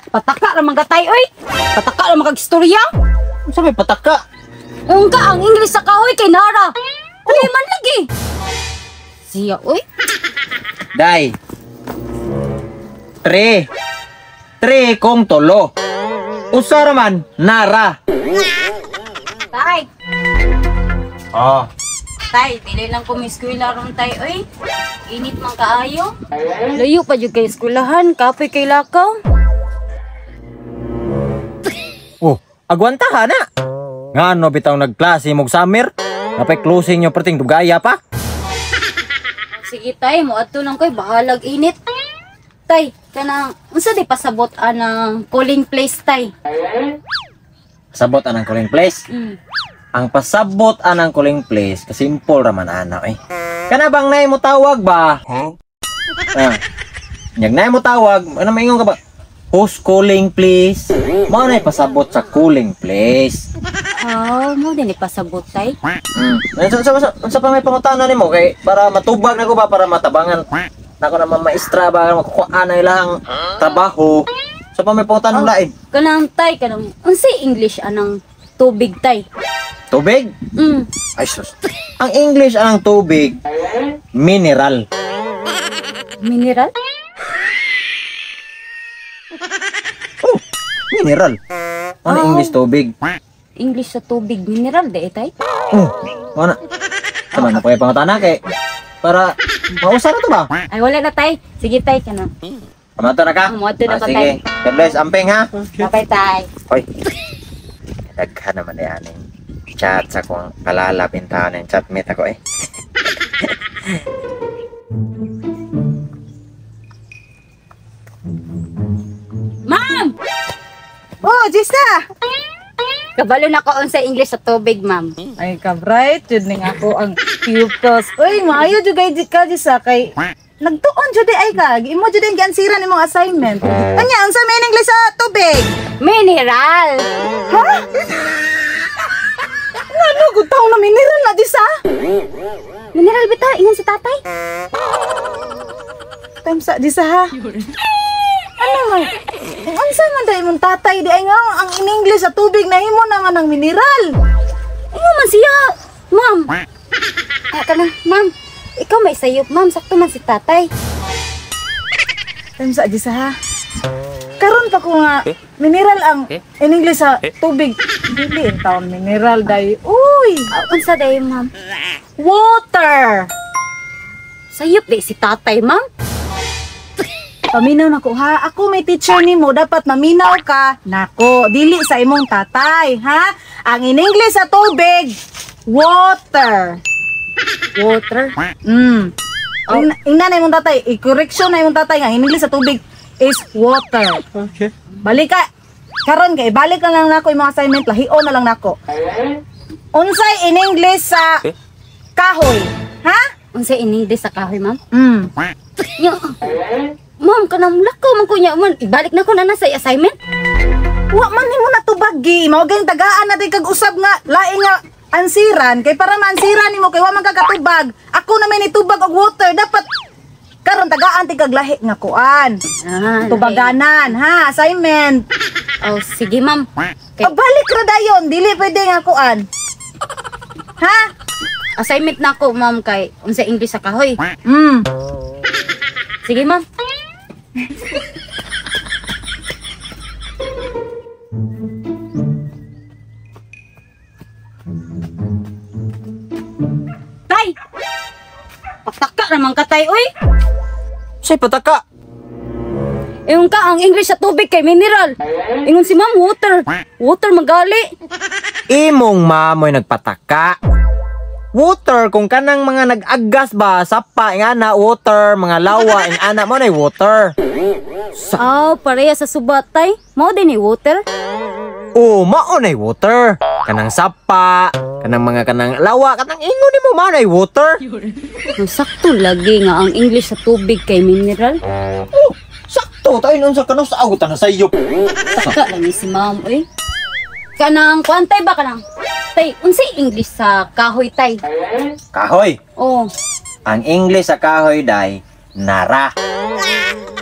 Pataka ra man ka, tay, oy. Pataka ra man kag istorya. Unsa may pataka? Ungka ang English sa kahoy kay Nara. Uy, man lagi. Siya, oy. Day. Tre. Tre kong tulo. Usa ra man nara. Tay, Oh. tay, dili lang ko may eskwela ron, tay, oy. Init man kaayo. Layo pa jud kay eskwelahan, kapoy kay lakaw. Oh, agwanta ha na. Ngano bitaw nagklase mog summer? Napay closing nyo perting dugaya pa. Sige, tay, mo adto lang koy bahalag init. Tay, kanang unsa di pasabot anang calling place, tay? Sabot anang calling place. Ang pasabot anang calling place kasimple ra man ana eh. Kana bang nay mo tawag ba? Huh? Ah. Nyag nay mo tawag, ano maingon ka ba? Who's calling, please? Mao nay pasabot sa calling place. Ah, mo din pasabot, tay. Unsa pa may pangutana nimo kay para matubag na ko ba, para matabangan nako naman maestra ba, makukuha na ilang trabaho. Sa pa may pangutana lain? Kanang tay, kanang unsay English anang tubig, tay? Tubig? Ay sus. Ang English anang tubig, mineral. Mineral? Oh, mineral. Ano Oh. English tubig? English sa tubig, mineral di tay? Oh, ano? Sama na po yung pangutana kay para mausa na to ba? Ay, wala na, tay. Sige, tay, kanang. Pamato na ka? Oh, moadto na Ah, ko, sige. tay. God bless. Amping ha? Bye-bye, tay. Hoy. Daghan naman na yan chat sa kong kalala pintahan ng chatmate ako eh. Ma'am! Oh, Jisa! Kabalo na ko sa English sa tubig, ma'am. Ay, ka-bright. Yun nga ako ang pupils. Uy, maayo jud kay ka, Jisa, kay nagtuon jud ay ka. Imo jud ang giansiran imong assignment. Anya, unsa may English sa tubig? Mineral! Ha? Ngano gud taw na mineral na, Jisa? Mineral bitaw ingon si tatay. Time sa Jisa ha. Ano man? Unsa man day imong tatay di ay nga ang in English sa tubig na himo naman ang mineral. Ingon man siya, ma'am. Ah, kanang, ma'am. Ikaw may sayop, ma'am. Sakto man si tatay. Time sa Jisa ha. Karon pa ko nga mineral ang in English sa tubig. Dili in taon mineral day. Uy, Ah, unsa day, ma'am? Water. Sayop di si tatay, ma'am. Paminaw nako ha. Ako may teacher nimo, dapat maminaw ka. Nako, dili sa imong tatay, ha? Ang in English sa tubig, water. Water. Ingna na imong tatay, i-correction na imong tatay nga in English sa tubig is water. Okay. Balik ka. Karon kay balik na lang nako imong assignment, lahion na lang nako. Unsay in English sa kahoy? Ha? Unsa in English sa kahoy, ma'am? Nya, ma'am, kanang lakaw man ko niya, man. Ibalik na ko na sa assignment. Wa man nimo natubagi, mao gayong tagaan natin kag usab nga lain nga ansiran kay para maansiran nimo kay wa man ka katubag. Ako na may nitubag og water, dapat karon tagaan ti kag lahi nga kuan. Ah, Tubaganan ha, assignment. Oh, sige, ma'am. Kay, Oh, balik ra dayon, dili pwede nga kuan. Ha? Assignment na ako, ma'am, kay unsa English sa kahoy. Sige, ma'am. Tay! Pataka naman ka, tay, oy! Say pataka. Ingon ka, ang English sa tubig kay mineral. Ingon si ma'am, water. Water magali. Imong mamoy nagpataka. Water kung kanang mga nag-agas ba sapa ing ana water, mga lawa ing ana mo nay water. Ah, pareha sa subatay. Mao din ni water. Oh, mao nay water. Kanang sapa, kanang mga kanang lawa, kanang ingon nimo mao nay water. Ang sakto lagi nga ang English sa tubig kay mineral. Oh, sakto tayo nun sa kanang sa agutan na sa iyo. Saka lang ni si ma'am, oy. Kanang kuantay ba kanang? Tay, unsay English sa kahoy, tay? Kahoy. Oh, Ang English sa kahoy day nara.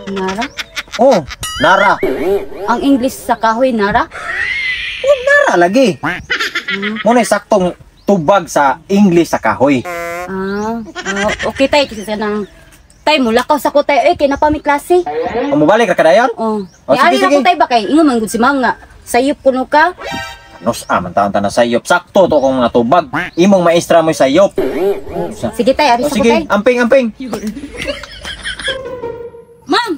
Nara. Oh, nara. Ang English sa kahoy, nara? Oh, nara lagi. Mo na saktong tubag sa English sa kahoy. Okay tay, kasi nang tay mulakaw sa ko tay, kay na pa mi klase. O mobalik ra kadayon? Oh. Oh, sige, Niari na sige. ko tay ba kay ingon man gud si ma'am nga sayop kuno ka. Nos ah, man taon ta na sayop. Sakto to kong mga tubag. Imong maestra mo sayop. Sige tay, ari O sa ko sige, tay. amping amping. Ma'am,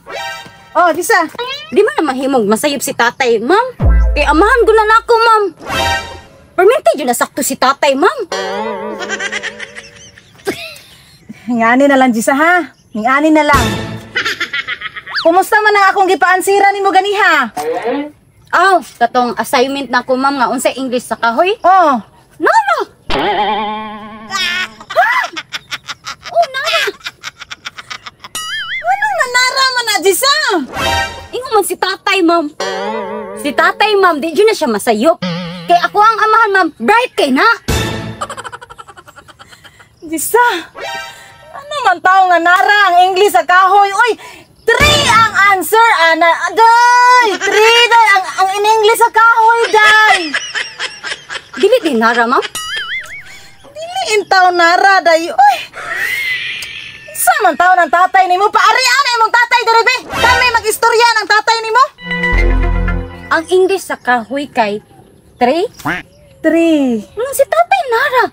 Oh, Jisa. di man na mahimong masayop si tatay, ma'am. Kay amahan ko na nako, ma'am. Permente jud na sakto si tatay, ma'am. Ngani na lang, Jisa, ha? Ngani na lang. Kumusta man ang akong gipaansira nimo ganiha? Aw, katong assignment na ko, ma'am, nga unsay English sa kahoy. Oh, Nara. Oh, nara. anong nanara man na, Jisa? Ingon man si tatay, ma'am. Si tatay, ma'am, di jud na siya masayop. Kay ako ang amahan, ma'am. Bright kay na. Jisa, ano man tao nga nara ang English sa kahoy? Uy, 3 ang answer, ana. Day, 3 day ang in English sa kahoy, day. Dili din nara, ma'am. Dili intaw nara, day. Uy, sa man tao ng tatay nimo? Paarian na imong tatay diri be. Kami mag-istorya ng tatay nimo. Ang English sa kahoy kay 3. 3. Ano si tatay nara?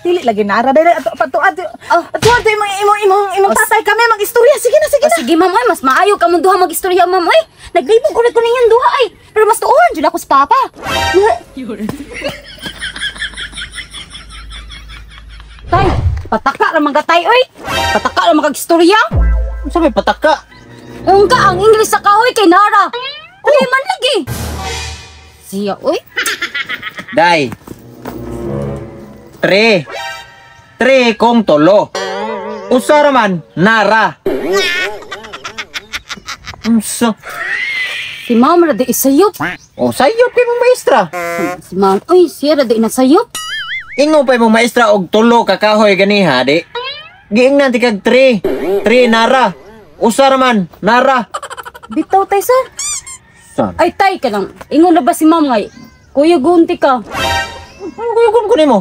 Dili lagi nara day. Ato patuad. Oh. Atuad imong imong imong imong tatay kami mag-istorya. Sige na, sige O na. sige, ma'am, oy, mas maayo ka mong duha mag-istorya, ma'am, oy. Naglibog ulit ko ninyong duha, ay. Pero mas tuohan jud ako sa papa. Tay, pataka ra man ka, tay, oy. Pataka ra man kag istorya. Unsa may pataka? Ungka ang English sa kahoy kay nara. Uy, man lagi. Siya, oy. Day. 3. 3 kong tulo. Usa ra man nara. Unsa? Si ma'am ra di isayop. O sayop kay mong maestra. Si ma'am, oy, siya ra di nasayop. Ingon pa imong maestra og tulo ka kahoy ganiha di. Giingnan ti kag 3. 3 nara. Usa ra man nara. Bitaw tay, sir. San? Ay, tay ka lang. Ingon na ba si ma'am ngay? Kuya, gunti ka. Ano kuyo ko nimo?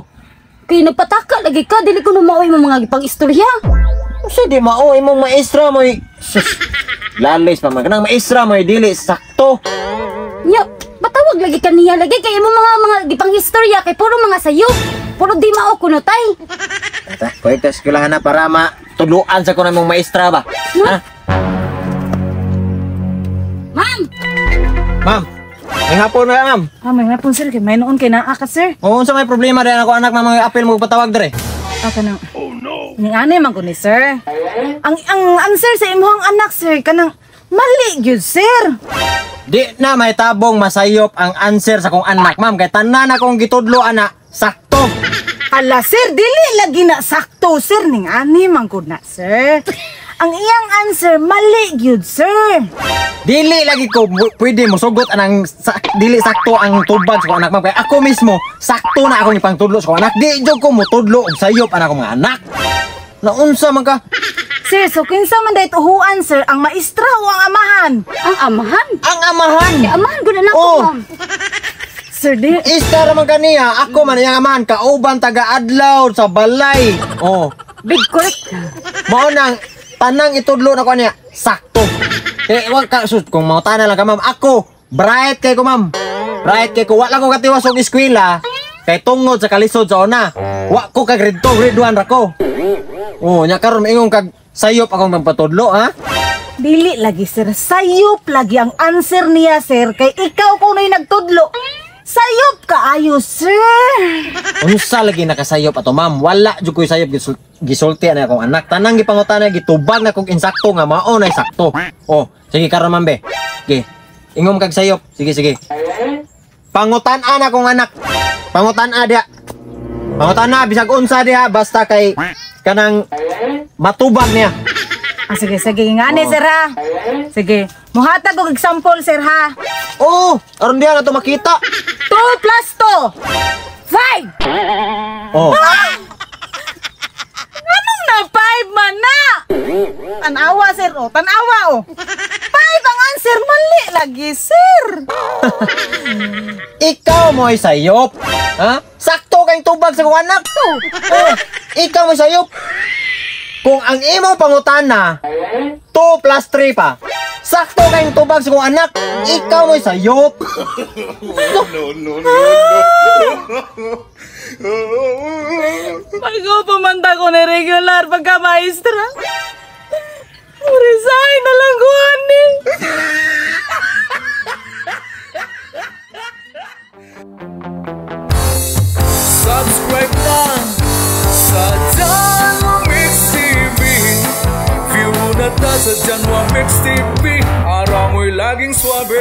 Kay nagpataka lagi ka, dili ko na maoy mo mga gipang-istorya. Usa di mao imong maestra mo. Sus. Lalis pa man kanang maestra mo dili sakto. Nya, patawag lagi ka niya lagi kay imong mga gipang-istorya kay puro mga sayop. Puro di mao kuno tay. Ta, koy ta eskwelahan na para matuluan sa kuno imong maestra ba. Ha? Ma'am, Ma'am. May hapon na, ma'am. Ah, may hapon sir kay may noon kay naa ka sir. Oo, unsa may problema dahil ako anak, ma'am, mga apel mo patawag dire. Ah, kanang. Oh no. Ning ani man ko ni sir. Ang answer sa imong anak sir kanang mali gyud sir. Di na may tabong masayop ang answer sa kong anak, ma'am. Kay tanan akong gitudlo ana, sakto. Ala sir, dili lagi na sakto sir ning ani man ko na sir. Ang iyang answer mali gyud sir. Dili lagi ko pwede mosugot anang dili sakto ang tubag sa kong anak, ma'am. Kay ako mismo, sakto na akong ipangtudlo sa kong anak. Di jud ko motudlo og sayop anak akong mga anak. Naunsa man ka? Sir, so kinsa man day tuhuan sir, ang maestra o ang amahan? ang amahan. Ang amahan. Kay amahan ko na nako, Oh. ma'am. Sir, di Ista ra man kaniya, ako man iyang amahan kauban taga adlaw sa balay. Oh. Big correct. Mao nang tanang itudlo na ko niya, sakto. Eh, wag ka sus, kung mangutana lang ka, ma'am, ako bright kay ko, ma'am. Bright kay ko, wa lang ko katiwas og eskwela kay tungod sa kalisod sa una. Wa ko ka grade 2, grade 1 ra ko. Oh, nya karon maingon kag sayop akong magpatudlo, ha? Dili lagi sir, sayop lagi ang answer niya sir kay ikaw kuno'y nagtudlo. Sayop kaayo sir. Unsa lagi nakasayop ato, ma'am? Wala jud ko'y sayop gisulti ana akong anak. Tanang gipangutana gitubag na kog insakto nga mao na sakto. Oh, sige karon ma'am be. Sige. Ingom kag sayop. Sige, sige. Pangutan-an akong anak. Pangutan-a diha. Pangutan-a bisag unsa diha basta kay kanang matubag niya. Ah, sige, sige, ngani Oh. sir ha. Sige, muhatag og example sir ha. Oh, aron diha na to makita. 2 plus 2. 5. Oh. Anong na 5 man na? Tanawa sir oh, tanawa oh. Sir, mali lagi, sir. Ikaw mo'y sayop. Ha? Sakto kay tubag sa kong anak. Oh, ikaw mo'y sayop. Kung ang imong pangutana, 2 plus 3 pa. Sakto kay tubag sa kong anak. Ikaw mo'y sayop. No, no, no, no. Bago pumanta ko ni regular pagka maestra. Resign na lang ko, ani. Subscribe lang sa Janwa Mix TV. View na ta sa Janwa Mix TV. Araw mo'y laging swabe.